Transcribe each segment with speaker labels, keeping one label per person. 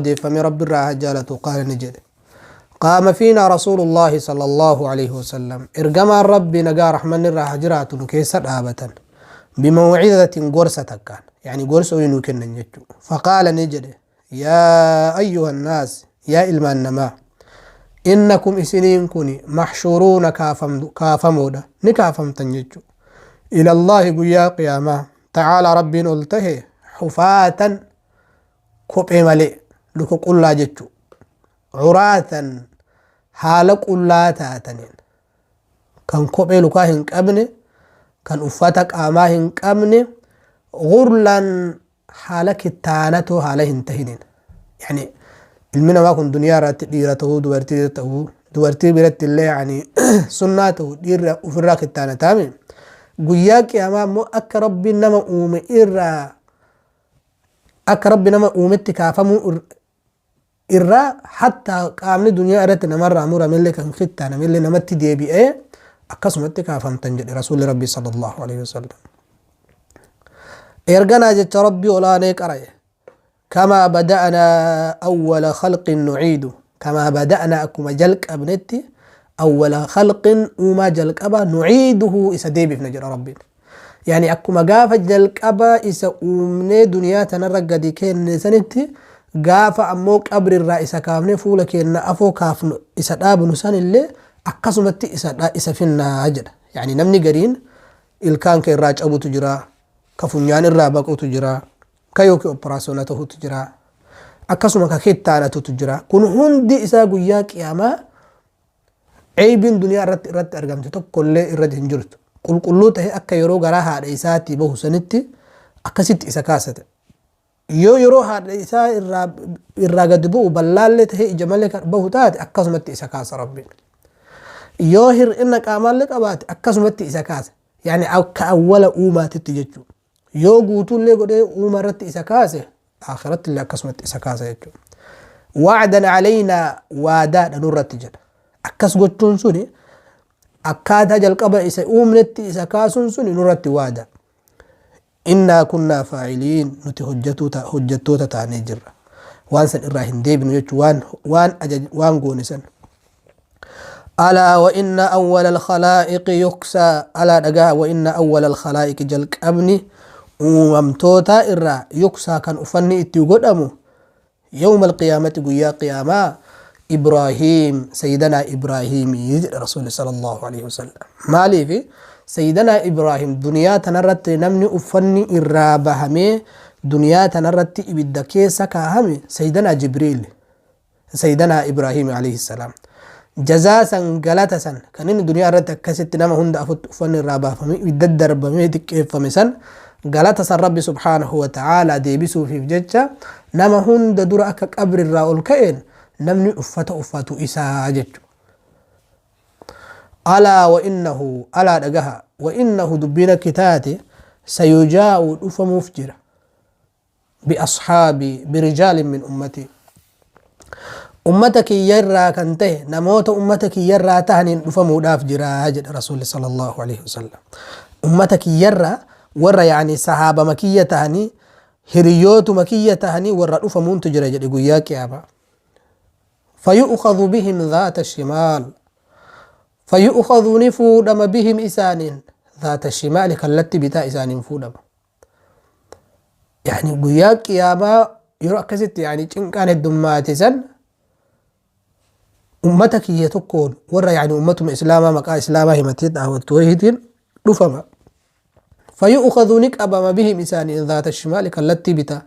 Speaker 1: Odeeffame, Rabbi irraa haa jaalatu, qaala ni jedhe: Qaama fiinaa Rasuulullaahi sallallahu alaihi wasallam, ergamaan Rabbi nagaa rahmanni irraa haa jiraatu nu keessa dhaabatan, bimawcizatin, gorsa takkaan, yani gorsa wayii nuu kennan jechuu. Faqaala ni jedhe: Yaa ayyuha nnaas, yaa ilmaan namaa, innakum, isiniin kun, maxshuruuna, kaafamoodha, ni kaafamtan jechuu, ilallaahi, guyyaa qiyaamaa, ta'aalaa, Rabbiin ol tahe, xufaatan, kophee malee, luka qullaa jechu, curaatan, haala qullaa taataniin, kan kophee lukaa hin qabne, kan uffata qaamaa hin qabne, gurlan, haala kittaanatoo haala hin tahiniin. Yani ilmi namaa kun duniyaa irratti dhiira ta'uu, dubartii ta'uu, dubartii biratti illee yani sunnaa ta'u dhiirri ofirraa kittaanataame. Guyyaa qiyaamaa immoo akka Rabbiin nama uume irraa, akka Rabbi nama uumetti kaafamuu irraa, hattaa qaamni duniyaa irratti namarraa muramellee, kan kittaanamellee namatti deebi'ee akkasumatti kaafamtan jedhe Rasuulli Rabbii sallallahu alaihi wasallam. Erganaa jecha Rabbii olaanee qara'e: Kamaa bada'naa awwala khalqin nuciidu, kamaa bada'naa, akkuma jalqabnetti, awwala khalqin, uumaa jalqaba, nuciiduhu, isa deebifna jedha Rabbiin. Yani akkuma gaafa jalqaba isa uumnee duniyaa tanarra gadi kenne sanitti, gaafa ammoo qabrirraa isa kaafnee fuula keenna afoo kaafnu isa dhaabnu sanillee akkasumatti isa finnaa jedha. Yani namni gariin ilkaan ka irraa cabutu jira, ka funyaan irraa baqutu jira, ka yookiin operaasiyoona tahutu jira, akkasuma ka kittaanatutu jira. Kun hundi isaa guyyaa qiyaamaa eeybiin duniyaa irratti argamte tokkollee irratti hin jirtu. Qulqulluu ta'e, akka yeroo garaa haadha isaatii bahu sanitti akkasitti isa kaasate. Yoo yeroo haadha isaa irraa gadi bu'u ballaallee ta'e, ija malee kan bahu taate, akkasumatti isa kaasa Rabbiin. Yoo hir'ina qaamaallee qabaate, akkasumatti isa kaasa. Yani akka awwala uumaatitti jechuudha. Yoo guutuullee godhee uuma irratti isa kaase, akhiratti illee akkasumatti isa kaasa jechuudha. Wa'dan calaynaa, waadaadha nurratti jedha. Akkas gochuun suni, akkaataa jalqaba isa uumnetti isa kaasuun suni nurratti waada. Innaa kunnaa faa'iliin, nuti hojjettoota taanee jirra. Waan san irraa hin deebinu jechuun waan goone san. Alaa wa inna awwala alkhalaa'iqi yuksaa, alaa dhagaa, wa inna awwala alkhalaa'iqi, jalqabni uumamtootaa irraa, yuksaa, kan uffanni itti godhamu, yawma alqiyaamati, guyyaa qiyaamaa, Ibraahiim, sayyidanaa Ibraahiimii jedhe Rasuulli sallallahu alaihi wasallam. Maaliif sayyidanaa Ibraahim duniyaa tanarratti namni uffanni irraa bahamee duniyaa tanarratti ibidda keessa kaahame sayyidanaa Jibriil, sayyidanaa Ibraahim alayhi salaam. Jazaa san, galata san, kan inni duniyaa irratti akkasitti nama hunda afutti uffanni irraa baafamee ibidda darbamee xiqqeeffame san, galata san Rabbi subhaanahu wa ta'aalaa deebisuufiif jecha nama hunda dura akka qabri irraa ol ka'een namni uffata uffatu isaa jechuudha. Alaa wa innahu, alaa dhagaha, wa innahu, dubbiin akki taate, sayujaa'u, dhufamuuf jira, biasxaabii, birijaalin min ummatii, ummata kiyya irraa kan ta'e, namoota ummata kiyya irraa tahaniin dhufamuudhaaf jira jedhe Rasuulli sallallahu alaihi wasallam. Ummata kiyya irraa warra yaani sahaabama kiyya tahanii, hiriyootuma kiyya tahanii warra dhufamuuntu jira jedhe guyyaa qiyaamaa. Fayu'khadhu bihim dhaata shimaal, fayu'khadhu, ni fuudhama, bihim, isaaniin, dhaata shimaali, kallatti bitaa isaaniin fuudhama. Yani guyyaa qiyaamaa yeroo akkasitti yani cinqaan heddummaate san ummata kiyya tokkoon, warra yani ummatuma islaamaa maqaa islaamaa himatee daawwattu wayiitiin dhufama. Fayu'khadhu, ni qabama, bihim, isaaniin, dhaata shimaali, kallattii bitaa.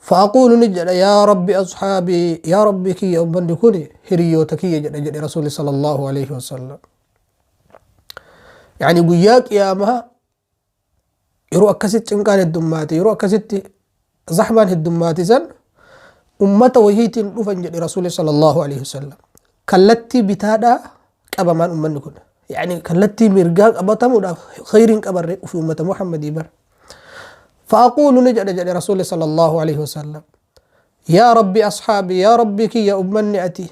Speaker 1: Fa'aquulu, ni jedha, yaa Rabbi asxaabii, yaa Rabbi kiyya, ummanni kun hiriyoota kiyya jedha jedhe Rasuulli sallallahu alaihi wasallam. Yani guyyaa qiyaamaa yeroo akkasitti cinqaan heddummaate, yeroo akkasitti zahmaan heddummaate san ummata wahiitiin dhufan jedhe Rasuulli sallallahu alaihi wasallam. Kallattii bitaadhaa qabamaan ummanni kun. Yani kallattii mirgaa qabatamuudhaaf khayriin qabarre ufi ummata Muhammadii bara. Fa'aquulu, ni jedhe jedhe Rasuulli sallallahu alaihi wasallam: Yaa Rabbi asxaabii, yaa Rabbi kiyya, ummanni ati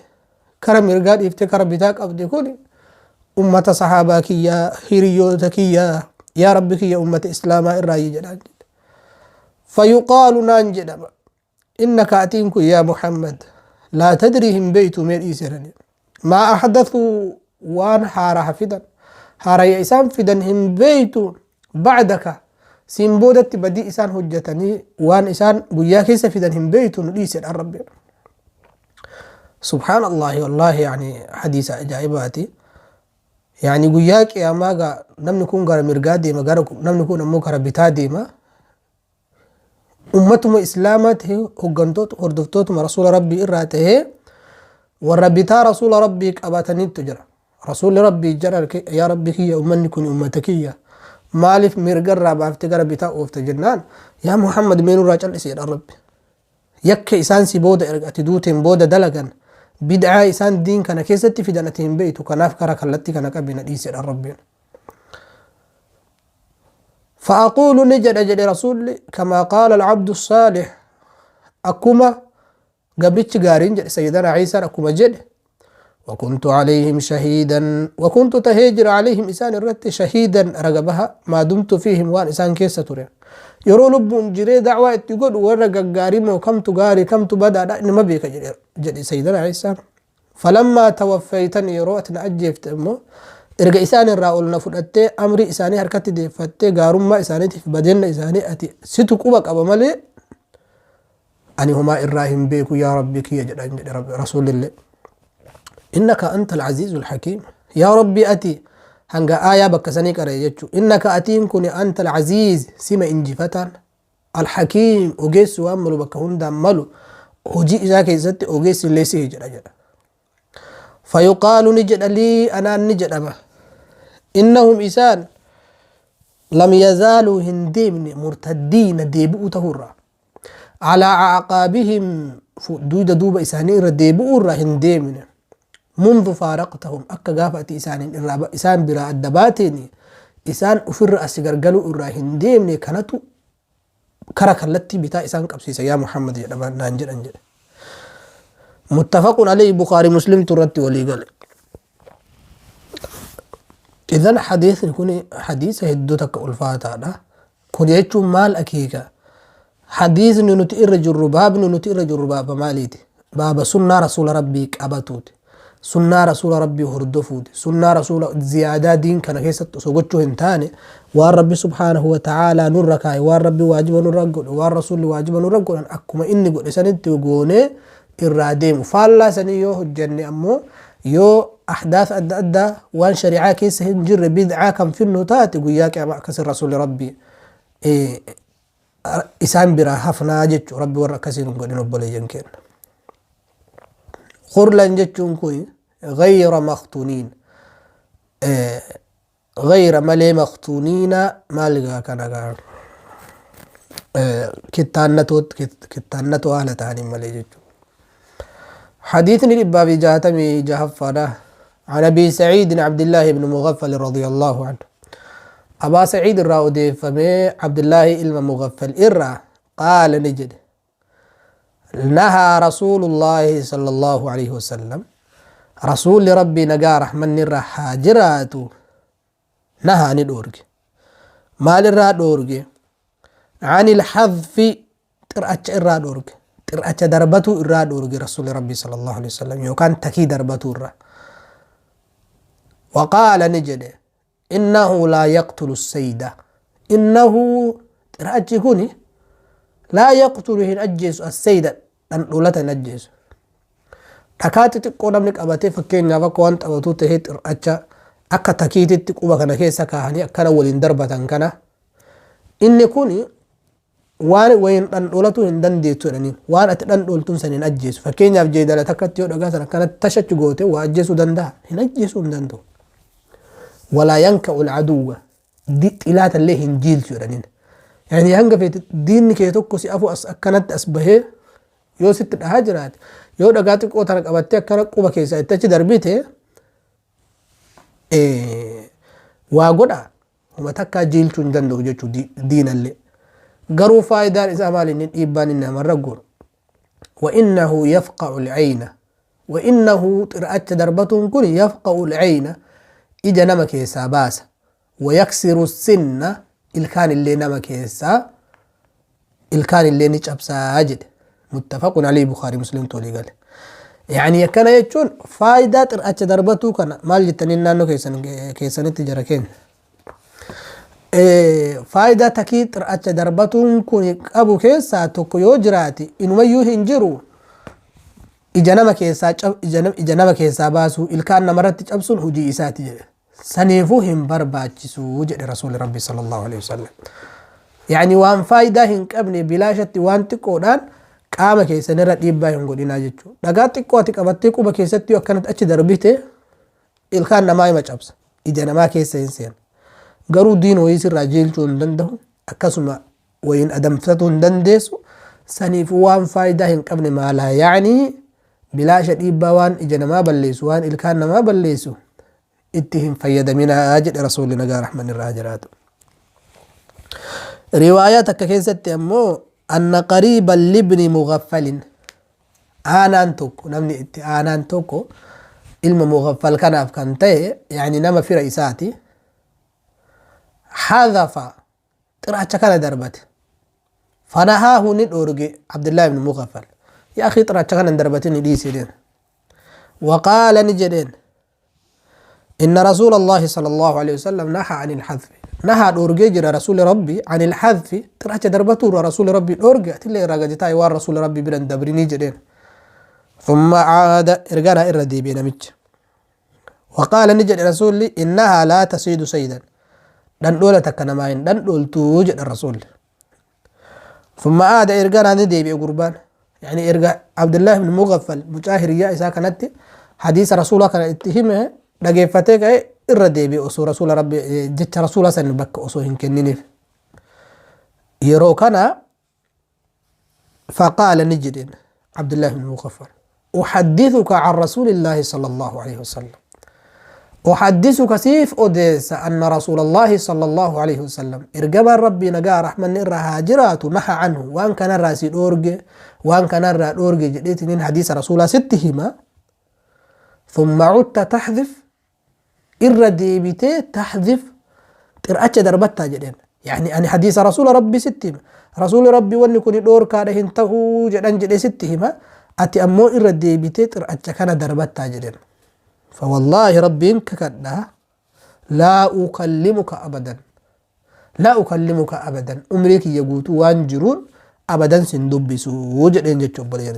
Speaker 1: kara mirgaa dhiiftee kara bitaa qabde kun ummata sahaabaa kiyya, hiriyoota kiyya, yaa Rabbi kiyya, ummata islaamaa irraayyi jedhaan jedhe. Fayuqaalu, naan jedhama. Innaka atiin kun yaa Muhammad laa tadrii hin beeytu mee dhiisi jedhani. Maa ahdathuu waan haaraha fidan haaraya isaan fidan hin beeytu bacdaka siin boodatti badii isaan hojjatanii waan isaan guyyaa keessa fidan hin beeytu nu dhiisi jedhan Rabbi. Subhaan Allahi wallahi yani hadiisa ajaa'ibaati. Yani guyyaa qiyaamaa gaa namni kun gara mirgaa deema gara namni kun ammoo gara bitaa deema. Ummatuma islaamaa ta'e hoggantoota hordoftootuma rasuula rabbii irraa ta'ee warra bitaa rasuula rabbii qabataniitu jira. Rasuulli rabbii jara yaa rabbi kiyya ummanni kun ummata kiyya maaliif mirga irraa baaftee gara bitaa oofta jennaan yaa Muhammad mee nurraa cal'isi jedhan rabbi. Yakka isaan si booda erga ati duuteen booda dalagan bid'aa isaan diin kana keessatti fidan ati hin beektu kanaaf kara kallattii kana qabi na dhiisi jedhan rabbiin. فأقول نجد جد رسول كما قال العبد الصالح أكما قبلتش قارين جد سيدنا عيسى أكما جد وكنت عليهم شهيدا وكنت تهجر عليهم إسان الرت شهيدا رقبها ما دمت فيهم وان إسان كيسة ترين يرو لب جري دعوة تقول ورق قاري وكم تقاري كم تبدا ما بيك جد سيدنا عيسى فلما توفيتني yeroo ati na ajjeefte immoo erga isaan irraa ol na fudhattee amrii isaanii harkatti deeffattee gaarummaa isaaniitiif badeenna isaanii ati situ quba qaba malee ani homaa irraa hin beeku yaa rabbi kiyya jedhan jedhe rabbi rasuulillee innaka anta alcaziizu alhakiim yaa rabbi ati hanga aayaa bakka sanii qara'e jechuu innaka atiin kun anta alcaziiz sima injifataan Al-Hakiim, ogeessi waan malu bakka hundaan malu, hojii isaa keessatti ogeessi illee sihi jedha jedha. Fayuqaalu ni jedha lii anaan ni jedhama. Innahum isaan lam yazaaluu hin deemne murtaddiina deebi'uu ta'uurraa. Alaa a'aqaabihim duyda duuba isaanii irra deebi'uu irraa hin deemne. Mundu faaraqtahum akka gaafa ati isaaniin irraa isaan biraa adda baateeni isaan ufirra asi gargaluu irraa hin deemne kanatu kara kallattii bitaa isaan qabsiisa yaa Muhammad jedhama naan jedhan jedhe. Muttafaqun alayhi Bukhari Muslimtu irratti walii gale. Idan hadiisni kun hadiisa hedduu takka ulfaataadha. Kun jechuun maal akeeka? Hadiisni nuti irra jirru baabni nuti irra jirru baaba maaliiti? Baaba sunnaa rasuula rabbii qabatuuti. Sunnaa rasuula rabbii hordofuuti. Sunnaa rasuula ziyaadaa diin kana keessatti osoo gochuu hin taane waan rabbi subhaanahu wa ta'aalaa nurra kaa'e waan rabbi waajiba nurra godhe waan rasuulli waajiba nurra godhan akkuma inni godhe sanitti goonee irraa deemu. Faallaa sanii yoo hojjenne ammoo yoo ahdaaf adda addaa waan shari'aa keessa hin jirre bid'aa kan finnu taate guyyaa qiyaamaa akkasi rasuulli rabbii isaan biraa hafnaa jechu rabbi warra akkasii nun godhin obboleeyyan keenna. Khurlan jechuun kun gayra maktuuniin gayra malee maktuuniina maal gaa kana gaa kittaannatoo haala ta'aniin malee jechuudha. حديثني الإبابي جاتمي جهفنا عن أبي سعيد عبد الله بن مغفل رضي الله عنه أبا سعيد الرا فمي عبد الله إلما مغفل إرى قال نجد نهى رسول الله صلى الله عليه وسلم رسول ربي نقا رحمن الرا حاجرات نهى ندورج مال الرا دورج عن الحذف xir'acha irraa dhoorge xir'acha darbatuu irraa dhoorge rasuulli rabbii sallallahu alaihi wasallam yookaan takii darbatuu irraa waqaala ni jedhe innahu laa yaqtulu sayda innahu xir'achi kuni laa yaqtulu hin ajjeesu assayda dhandhuulata hin ajjeesu dhakaa xixiqqoo namni qabatee fakkeenyaaf akka waan taphatuu ta'ee xir'acha akka takiititti quba kana keessa kaahanii akkana waliin darbatan kana inni kun waan wayin dhandhoolatuu hin dandeettu jedhaniin waan ati dhandhooltuun san hin ajjeesu fakkeenyaaf jeedala takkatti yoo dhagaa san akkanatti tashachu goote waa ajjeesuu danda'a hin ajjeesuu hin danda'u walaa yanka'u alcaduwwa xilaata illee hin jiilchu jedhaniin yani hanga feete diinni kee tokko si afu as akkanatti as bahee yoo sitti dhahaa jiraate yoo dhagaa xiqqoo tana qabattee akkana quba keessaa itti achi darbite waa godha homa takkaa jiilchuu hin danda'u jechuu diinallee. Garuu faayidaan isaa maali inni dhiibbaan inni namarra godhu. Wa innahu yafqa'u al-ayna wa innahu xir'acha darbatuun kun yafqa'u al-ayna ija nama keessaa baasa. Wa yaksiru sinna ilkaan illee nama keessaa ilkaan illee ni cabsaa jedhe. Muttafaqun alayhi, Bukhari Muslimtu walii gale. Yani akkana jechuun faayidaa xir'acha darbatuu kana maal jettaniin naannoo keessan keessanitti, jara keenya? Faayidaa takii xir'acha darbatuun kun qabu keessaa tokko yoo jiraate, inumayyuu hin jiru, ija nama keessaa ija nama keessaa baasuu, ilkaan namarratti cabsuun hojii isaati jedhe. Saniifuu hin barbaachisu jedhe Rasuulli Rabbi sallallahu alaihi wasallam. Yani waan faayidaa hin qabne bilaashatti waan xiqqoodhaan qaama keessanirra dhiibbaa hin godhinaa jechuudha. Dhagaa xiqqoo ati qabattee quba keessatti yoo akkanatti achi darbite, ilkaan namaa hima cabsa. Ija namaa keessa hin seena. Garuu diin wayii sirraa jeelchuu hin danda'u. Akkasuma wayiin adamsatuu hin dandeessu. Saniifuu waan faayidaa hin qabne, maalaa yaanii bilaasha dhiibbaa, waan ija namaa balleessu, waan ilkaan namaa balleessu itti hin fayyadaminaa jedhe Rasuulli nagaa rahman irraa jiraatu. Riwaayaa takka keessatti ammoo, anna qariiban libni Mughaffalin, aanaan tokko, namni itti aanaan tokko ilma Mughaffal kanaaf kan ta'e, yani nama fira isaati, hadhafa, xiraacha kana darbate. Fanahaahu, ni dhoorge Abdullah ibn Mughaffal. Yaa akhi, xiraacha kana hin darbatin, ni dhiisi jedheen. Waqaala, ni jedheen: إن رسول الله صلى الله عليه وسلم نهى عن الحذف، نهى دورجي جرى رسول ربي عن الحذف، تراچ دربتو رسول ربي دورجي، تلي راجتاي وار رسول ربي برن دبرني جدين. ثم عاد، ارجعنا إردي بين مج، وقال نجد رسول لي إنها لا تصيد صيدا، دندولة كنماين دندولتو جد الرسول. ثم عاد، إرجعنا ندي قربان، يعني إرجع عبد الله بن مغفل مجاهر يا إسا كانت حديث رسول كان اتهمه dhageeffatee ka'e, irra deebi'e osoo Rasuula Rabbi jecha Rasuula san bakka osoo hin kenniniif. Yeroo kana faqaala, ni jedheen Abdullah ibn Mughaffal: أحدثك عن رسول الله صلى الله عليه وسلم، أحدثك سيف أديس أن رسول الله صلى الله عليه وسلم، إرجما ربي نجا رحمن إرى هاجرات، نهى عنه، وأن كان الراسي أورج وأن كان الرا أورج جديت حديث رسول ستهما، ثم عدت تحذف، irra deebitee تحذف، xir'acha darbattaa jedheen. Yani ani hadiisa Rasuula Rabbi sitti hima, Rasuuli Rabbi wanni kun dhoorkaadha, hin tahuu jedhan jedhe sitti hima, ati ammoo irra deebitee xir'acha kana darbattaa jedheen. فوالله، ربين ككدا، لا أكلمك أبدا، لا أكلمك أبدا، umrii kiyya guutuu waan jiruun abadan sin dubbisu jedheen jechuu obboleeyyan.